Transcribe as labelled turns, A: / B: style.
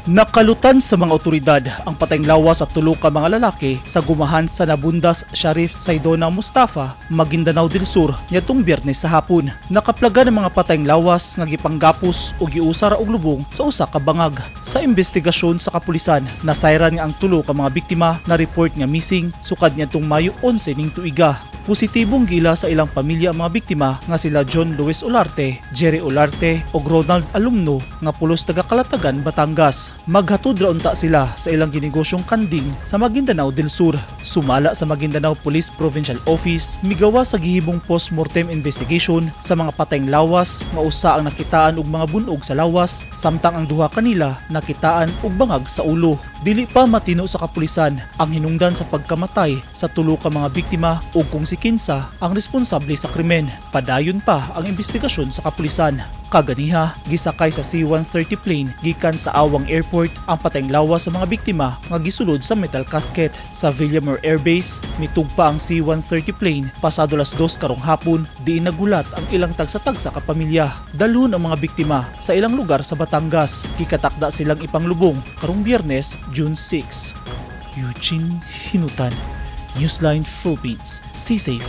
A: Nakalutan sa mga otoridad ang patayng lawas at tulo ka mga lalaki sa gumahan sa Nabundas, Sharif Saidona Mustafa, Maguindanao del Sur niadtong Biyernes sa hapon. Nakaplagan ang mga patayng lawas nga gipanggapos o giusara og lubong sa usa ka bangag. Sa investigasyon sa kapulisan, nasayran nga ang tulo ka mga biktima na report nga missing sukad niadtong Mayo 11 ning tuiga. Positibong gila sa ilang pamilya ang mga biktima nga sila John Luis Olarte, Jerry Olarte ug Ronald Alumno nga pulos taga Kalatagan, Batangas. Maghatod ra unta sila sa ilang ginegosyong kanding sa Maguindanao del Sur. Sumala sa Maguindanao Police Provincial Office, migawa sa gihimong post-mortem investigation sa mga patayng lawas nga usa ang nakitaan og mga bunog sa lawas, samtang ang duha kanila nakitaan og bangag sa ulo. Dili pa matino sa kapulisan ang hinungdan sa pagkamatay sa tulo ka mga biktima ug kung si kinsa ang responsable sa krimen. Padayon pa ang investigasyon sa kapulisan. Kaganiha, gisakay sa C-130 plane gikan sa Awang Airport ang patayng lawas sa mga biktima nga gisulod sa metal casket. Sa Villamor Air Base, mitugpa ang C-130 plane pasado las 2 karong hapon, diin nagulat ang ilang tagsa-tagsa ka pamilya. Dalhon ang mga biktima sa ilang lugar sa Batangas. Gikatakda silang ipanglubong karong Biyernes, June 6. Eugene Hinutan, Newsline Philippines. Stay safe.